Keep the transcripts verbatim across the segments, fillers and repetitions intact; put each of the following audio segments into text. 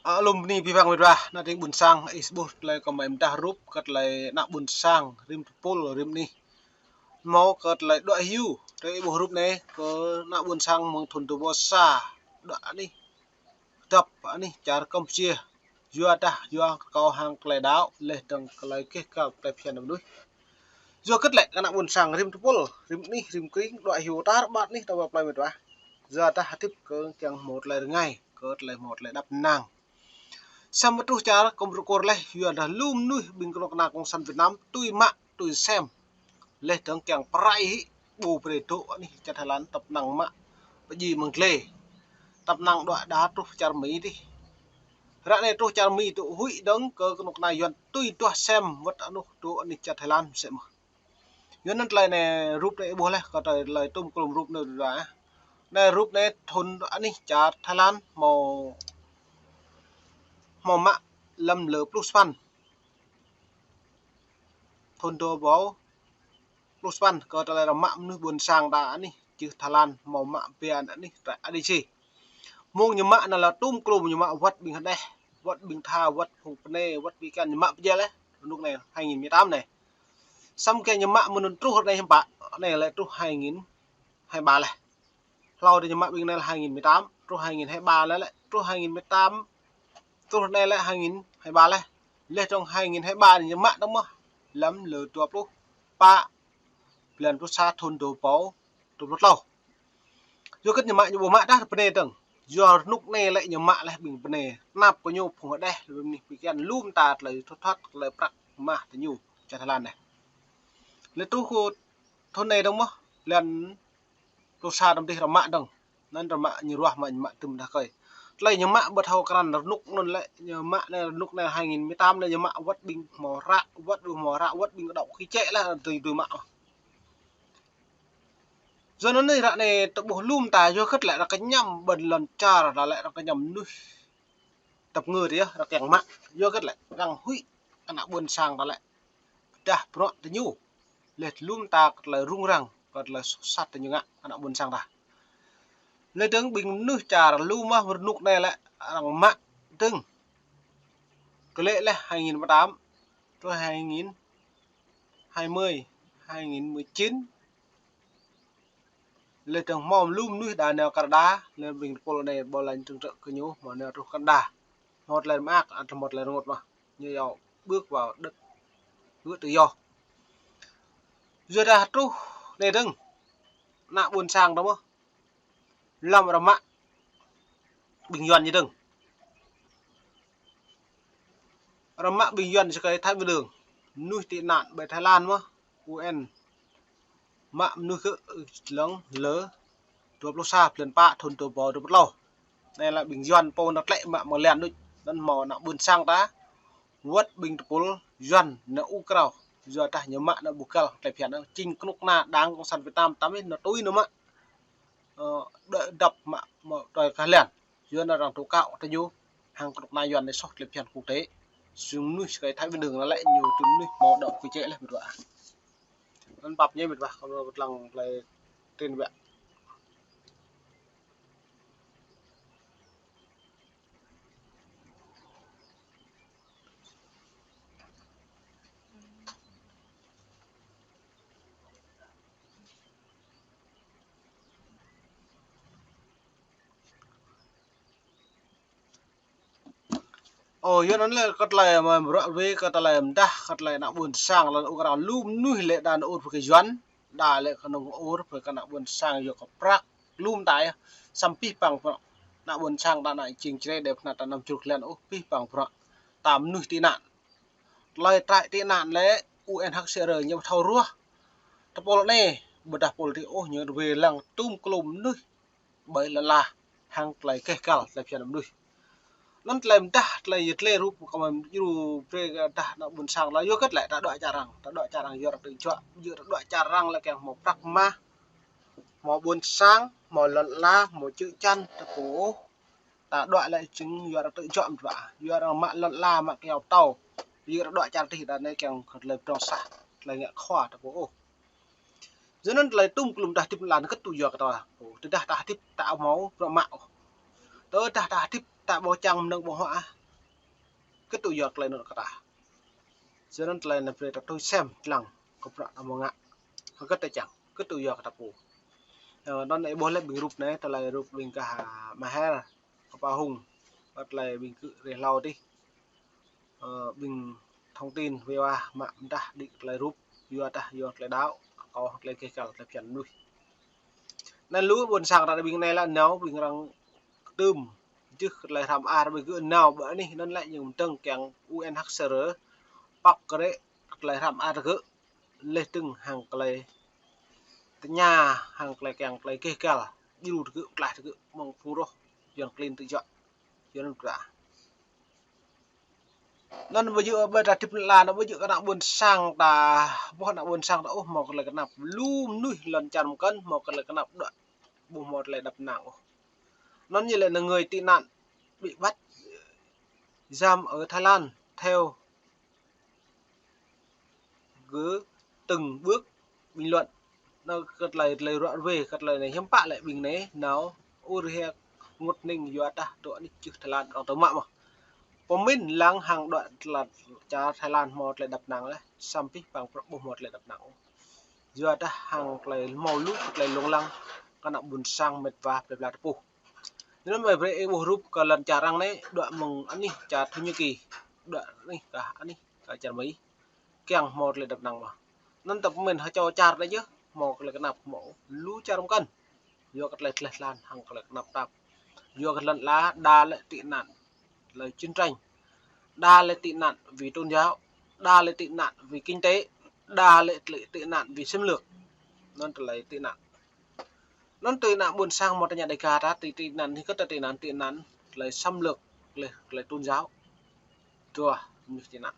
Alumni pi bang wet wah, ană tring ƀuôn sang, ih ƀuh tơlơi kơmơi mơdah rup, kơ tơlơi ană ƀuôn sang, rĭm tơpul, rĭm anih. Hmâo kơ tơlơi đuaĭ hyu, tơlơi ih ƀuh rup anai, kơ ană ƀuôn sang mơ̆ng thun dua rơbâo sa, đuaĭ anih, dăp anih, čar Kampuchia, yua dah, yua kâo hăng tơlơi đaŏ, laih dơ̆ng tơlơi keh kăl tơlơi phiăn mơnuih. Yua hơget lĕ kơ ană ƀuôn sang rĭm tơpul, rĭm anih, rĭm kring, đuaĭ hyu tar ƀar anih ta wơ̆t plơi mơtua. Yua dah hơdip kơ kiăng hmâo tơlơi rơngai, kơ tơlơi hmâo tơlơi đăp năng. Samơ̆ truh čar kơmrŭ kơr laih, yua dah lu mơnuih ƀing kơnuk kơna cộng sản Việt Nam, tui mă, tui sem. Laih dơ̆ng kiăng pơrai hĭ, ƀu brơi dŏ anih čar Thái Lan, tăp năng mă, pơdjai mơ̆ng glai. Tăp năng đuaĭ đa truh čar Mi dih. Ră anai truh čar Mi tŭ huĭ dơ̆ng kơ kơnuk kơna Yuan tui duah sem wơ̆t anuh dŏ anih čar Thái Lan mơsĕ mơ̆n. Yua anŭn tơlơi anai rup anai ih ƀuh laih, kơ tơlơi tŭm klum rup anai dah. Anai rup anai thun anih čar Thái Lan hmâo, hmâo mă lăm lơ pluh sapăn. Thun dua rơbâo pluh sapăn, kơ tơlơi arăng mă mơnuih ƀuôn sang ta anih, čih Thái Lan, hmâo mă biă anih, trại A D C. Mơ̆ng ñu mă anŭn lĕ tŭm klum ñu mă wơ̆t ƀing hơđeh, wơ̆t ƀing tha, wơ̆t phung pơnai, wơ̆t ƀing kian ñu mă pơdjai laih, rơnŭk anai hai nghìn mười tám anai. Samơ̆ kiăng ñu mă mơ̆n anŭn truh ră anai hiư̆m pă, anai lĕ truh hai nghìn hai ba laih. Hlâo dih ñu mă ƀing anai lĕ hai nghìn mười tám, truh hai nghìn hai ba laih lĕ, truh hai nghìn mười tám, truh anai lĕ hai nghìn hai ba laih. Laih dơ̆ng hai nghìn hai ba anai ñu mă dơ̆ng mơ̆n, lăm lơ dua pluh pă, blan pluh sa thun dua rơbâo dua pluh klâo. Yua hơget ñu mă, ñu ƀu mă dah pơnai dơ̆ng. Yua rơnŭk anai lĕ ñu mă laih ƀing pơnai. Tơnap kơ ñu phung hơđeh, laih ƀing anih ƀing kian lŏm ta tơlơi thut thot, tơlơi prăk mah tơ ñu, čar Thái Lan anai. Laih truh kơ thun anai dơ̆ng mơ̆n, blan pluh sa tơm dih arăng mă dơ̆ng. Anŭn arăng mă ñu ruah mă ñu mă tŭm dah kơi. Tơlơi ñu mă ƀu thâo krăn rơnŭk anŭn lĕ, ñu mă anai rơnŭk anai hai nghìn mười tám anai ñu mă wơ̆t ƀing hmâo hră, wơ̆t ƀing hmâo hră, wơ̆t ƀing đaŏ kơ čeh laih tui tui mă. Yua anŭn anai ră anai tơƀuh lŏm ta yua hơget lĕ arăng kơñăm ƀing lŏn čar ta lĕ arăng kơñăm mơnuih tơpơngơ dih yơh arăng kiăng mă. Yua hơget lĕ arăng huĭ kơ ană ƀuôn sang ta lĕ pơdah bruă tơ ñu. Laih lŏm ta kơ tơlơi rŭng răng, kơ tơlơi soh sat tơ ñu ngă kơ ană ƀuôn sang ta. Laih dơ̆ng ƀing mơnuih čar lŏm mơ̆n rơnŭk anai lĕ arăng mă dơ̆ng. Kơ lĕ laih hai nghìn mười tám, truh hai nghìn hai mươi, hai nghìn mười chín. Laih dơ̆ng hmâo lu mơnuih đa nao Canada, laih ƀing tơpul anai ƀu laĭ trưng trơ̆ kơ ñu, hmâo nao truh Canada. Hmâo tơlơi mơak, ăt hmâo tơlơi rơngot mơ̆n. Ñu yua bước vào đất hứa tự do. Yua dah truh anai dơ̆ng, ană ƀuôn sang ta mơ̆n. Lăm arăng mă ƀing Yuan ñu dơ̆ng. Arăng mă ƀing Yuan sơkai Thái Bình Dương. Mơnuih tị nạn ƀơi Thái Lan mơ̆n, U N mă mơnuih kơ lăng lơ dua pluh sa blan pă thun dua rơbâo dua pluh klâo. Anai lĕ ƀing Yuan pô nao tlĕ mă mơ̆ng lăn đôč. Anŭn hmâo ană ƀuôn sang ta wơ̆t ƀing tơpul Yuan nao ur krao. Yua dah ñu mă nao ƀu găl tơlơi phiăn, čing kơnuk kơna Đảng Cộng sản Việt Nam tăm ih nao tui nao mă. Ơ, đuaĭ dăp mă, mă đuaĭ kah lăn. Yua anŭn arăng tŭ kơkuh tơ ñu hăng kơnuk kơna Yuan anai soh tơlơi phiăn quốc tế. Sưng mơnuih sơkai Thái Bình Dương anai lĕ ñu tŭ mơnuih hmâo đaŏ kơ čeh laih mơ̆n ƀu dua. Anŭn pap ñu mơ̆n ƀu dua, kơ lăng tơlơi tin ƀiă. Ơ, yua anŭn lĕ kơ tơlơi mă bruă wơ̆t kơ tơlơi mơdah, kơ tơlơi ană ƀuôn sang lŏn ur krao lu mơnuih lĕ đa nao ur pơ kơ Yuan, đa lĕ kơnơ̆ng ur pơ kơ ană ƀuôn sang yua kơ prăk lŏm ta yơh. Samơ̆ pih pang bruă ană ƀuôn sang ta ană čing čre đe pơnat ta năm čruk lăn ôh, pih pang bruă ta mơnuih tị nạn. Tơlơi trại tị nạn lĕ U N H C R ñu ƀu thâo ruah. Tơpul anai, ƀôdah pul dih ôh ñu wai lăng tŭm klum mơnuih ƀơi lŏn ala hăng tơlơi keh kăl tơlơi phiăn mơnuih. Anŭn tơlơi mơdah, tơlơi yơh tơlơi rup kơ mơ̆ng djru brơi kơ dah ană ƀuôn sang lĕ yua hơget lĕ ta đuaĭ čar arăng. Ta đuaĭ čar arăng yua ta tơlơi juă, yua ta đuaĭ čar arăng lĕ kiăng hmâo prăk mah, hmâo ƀuôn sang, hmâo lŏn ala, hmâo čư̆ čan, ta pô ôh. Ta đuaĭ lĕ čing yua arăng tơlơi juă mơ̆n ƀu dua. Yua arăng mă lŏn ala, mă kơyâo pơtâo. Yua arăng đuaĭ čar dih đa anai kiăng kơ tơlơi pơdrŏng sah, tơlơi ngă khua ta pô ôh. Yua anŭn tơlơi tŭm klum ta hơdip lăn kơt tŭ yua kơ ta pô. Tơdah ta hơdip ta hmâo bruă mă ôh. Tơdah ta hơdip ta ƀu čang mơnơ̆ng ƀơ̆ng huă ah, kơtŭ yua tơlơi anŭn kơ ta. Yua anŭn tơlơi anai brơi ta tui sem lăng kơ bruă ta mơ̆ng ngă. Hơget ta čang, kơtŭ yua kơ ta pô. Ơ, anŭn ih ƀuh lĕ ƀing rup anai, tơlơi rup ƀing gah, ah, Maher, Kơpa Hung, wơ̆t tơlơi ƀing gơ̆ rơhlâo dih. Ơ, ƀing thông tin wai wa mă mơdah đĭ tơlơi rup, yua dah yua tơlơi đaŏ, kơ tơlơi gêh gal, tơlơi phiăn mơnuih. Anŭn lu ƀôn sang ta ƀing anai lĕ nao, ƀing arăng kơtưm, jưh kơ tơlơi hrăm ar ƀing gơ̆ nao ƀơi anih, anŭn lĕ ñu mơdơ̆ng kiăng U N H C R, pŏk kơ rĕ kơ tơlơi hrăm ar gơ̆, laih dơ̆ng hăng tơlơi tơña, hăng tơlơi kiăng tơlơi gêh gal, djru tơ gơ̆, tlaih tơ gơ̆, mơ̆ng phung roh, Yuan klin tơjuă, Yuan ră. Anŭn ƀu djơ̆ ƀơi ta hơdip lăn ala, anŭn ƀu djơ̆ kơ ană ƀôn sang ta, ƀuh ană ƀôn sang ta ôh, hmâo tơlơi kơnăp. Lu mơnuih lŏn čar mơkăn, hmâo tơlơi kơnăp đuaĭ, ƀu hmâo tơlơi đăp năng ôh. Anŭn ñu lĕ anai người tị nạn bị bắt giam ở Thái Lan theo gơ từng bước bình luận. Anŭn kơ tơlơi, tơlơi ruă ruê, kơ tơlơi anai hiư̆m pă lĕ ƀing anai nao ur hĕ ngot ning yua dah dŏ anih jưh Thái Lan arăng tơmă mơ̆n. Pơmĭn lăng hăng đuaĭ tơlơi čar Thái Lan hmâo tơlơi đăp năng lĕ, samơ̆ pih păng prăk ƀu hmâo tơlơi đăp năng. Yua dah hăng tơlơi hmâo lu tơlơi lông lăng kơ ană ƀôn sang mĕt wa plơi pla ta pô. Anŭn mơ̆ brơi ih ƀuh rup kơ lŏn čar arăng anai, đuaĭ mơ̆ng anih čar Thổ Nhĩ Kỳ, đuaĭ anih kơ anih kơ čar Mi. Kiăng hmâo tơlơi đăp năng mơ̆n. Anŭn ta pơmĭn hơčâo čar ta yơh, hmâo tơlơi kơnăp hmâo lu čar mơkăn. Yua kơ tơlơi tleh tlan hăng tơlơi kơnăp tap. Yua kơ lŏn ala đa lĕ tị nạn tơlơi chiến tranh, đa lĕ tị nạn vì tôn giáo, đa lĕ tị nạn vì kinh tế, đa lĕ tị, tị nạn vì xâm lược. Anŭn tơlơi tị nạn. Anŭn tị nạn ƀôn sang hmâo tơña Đêga ta, tị, tị nạn hơget ta tị nạn, tị nạn tơlơi xâm lược, tơlơi, tơlơi tôn giáo. Dua, mơnuih tị nạn.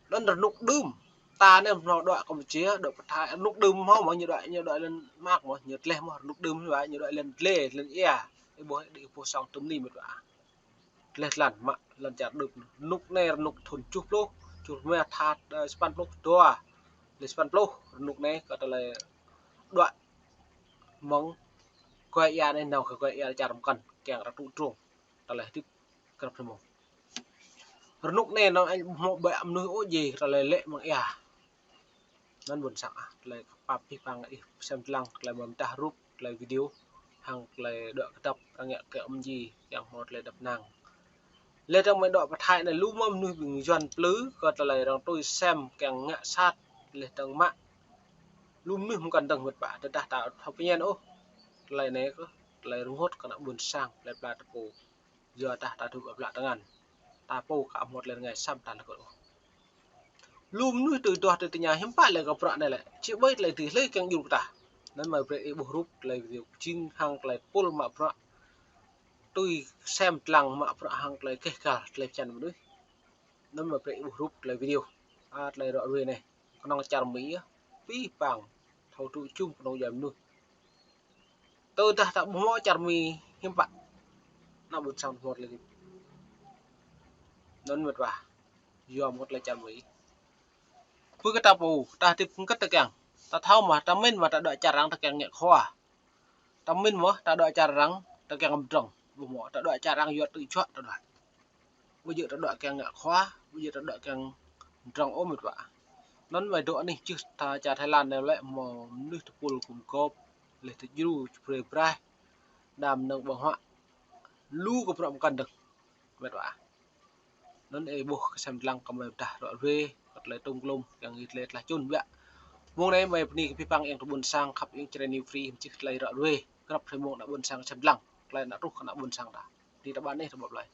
Anŭn rơnŭk đưm. Ta anai hmâo đuaĭ Campuchia, đuaĭ pơ Thái, rơnŭk đưm hmâo mơ̆, ñu đuaĭ, ñu đuaĭ lŏn mơak mơ̆, ñu tleh mơ̆, rơnŭk đưm hmâo, ñu đuaĭ lŏn tleh, lŏn ia. Ih ƀuh đĭ pô song tơm ni mĕt wa. Tleh tlan mă lŏn čar đưm. Rơnŭk anai rơnŭk thun tơjuh pluh, tơjuh mơ̆ tha, ơ, sapăn pluh dua. Lĕ sapăn pluh, rơnŭk anai kơ tơlơi đuaĭ mơ̆ng gơyut ia anai nao kơ gơyut ia čar mơkăn, kiăng ră tŭ drông. Tơlơi hơdip grăp hrơi mông. Rơnŭk anai anŭn ih ƀu hmâo ƀĕ mơnuih ôh, jing tơlơi lĕ mơ̆ng ia. Anŭn ƀôn sang ah, tơlơi kơ pap pih păng ih sem lăng, tơlơi mơ̆ mơdah rup, tơlơi video, hăng tơlơi đuaĭ kơdŏp, arăng ngă kơ ăm ji, kiăng hmâo tơlơi đăp năng. Laih dơ̆ng mơ̆ đuaĭ pơ Thái anai lu mơ̆ mơnuih ƀing Yuan plư, kơ tơlơi arăng tui sem, kiăng ngă sat, laih dơ̆ng mă. Lu mơnuih mơkăn dơ̆ng mĕt wa, tơdah ta thâo pơñen ôh. Tơlơi anai kơ, tơlơi rơngot kơ ană ƀôn sang, plơi pla ta pô. Yua dah ta dŏ ƀơi ƀlă tơngan. Ta pô aka hmâo tơlơi rơngai săm ta lơkơt ôh. Lu mơnuih tui duah tui tơña hiư̆m pă lĕ kơ bruă anai lĕ. Či ƀai tơlơi tih lĕ kiăng djru kơ ta. Anŭn mơ̆ brơi ih ƀuh rup tơlơi video kơjing hăng tơlơi pul mă bruă. Tui sem lăng mă bruă hăng tơlơi gêh gal tơlơi phiăn mơnuih. Anŭn mơ̆ brơi ih ƀuh rup tơlơi video. A, tơlơi ruă ruê anai. Kơnơ̆ng čar Mi yơh. Pih păng. Thâo tŭ jum kơnơ̆ng djuai mơnuih. Tơdah ta ƀu hmâo čar Mi hiư̆m pă. Ană ƀôn sang hmâo tơlơi hơdip. Anŭn mĕt wa. Yua mơ̆ tơlơi čar Mi. Pơ kơ ta pô, ta hơdip hơget ta kiăng. Ta thâo mơ̆, ta mĭn mơ̆ ta đuaĭ čar arăng ta kiăng ngă khua. Ta mĭn mơ̆, ta đuaĭ čar arăng ta kiăng pơdrŏng. Ƀu hmâo, ta đuaĭ čar arăng yua tơjuă ta đuaĭ. Ƀu djơ̆ ta đuaĭ kiăng ngă khua, ƀu djơ̆ ta đuaĭ kiăng pơdrŏng ôh mĕt wa. Anŭn mơ̆ dŏ anih jưh ta čar Thái Lan anai lĕ hmâo mơnuih tơpul gum gŏp, laih tơdjru, tơbrơi braih, đa mơnơ̆ng ƀơ̆ng huă. Lu kơ bruă mơkăn dơ̆ng mĕt wa. Anŭn ih ƀuh kơ sem lăng kơ mơi pơdah ruă ruê, kơ tơlơi tŭng klŭm, kiăng ih tơlơi tlah čun biă. Mông anai mơi bơni kơ pih păng ih tơ ƀôn sang khăp ih Jrai New Free, mơčih tơlơi ruă ruê, grăp hrơi mông ană ƀôn sang sem lăng, tơlơi ană truh kơ ană ƀôn sang ta. Bơni ta ƀăn ih tơ ƀă blai.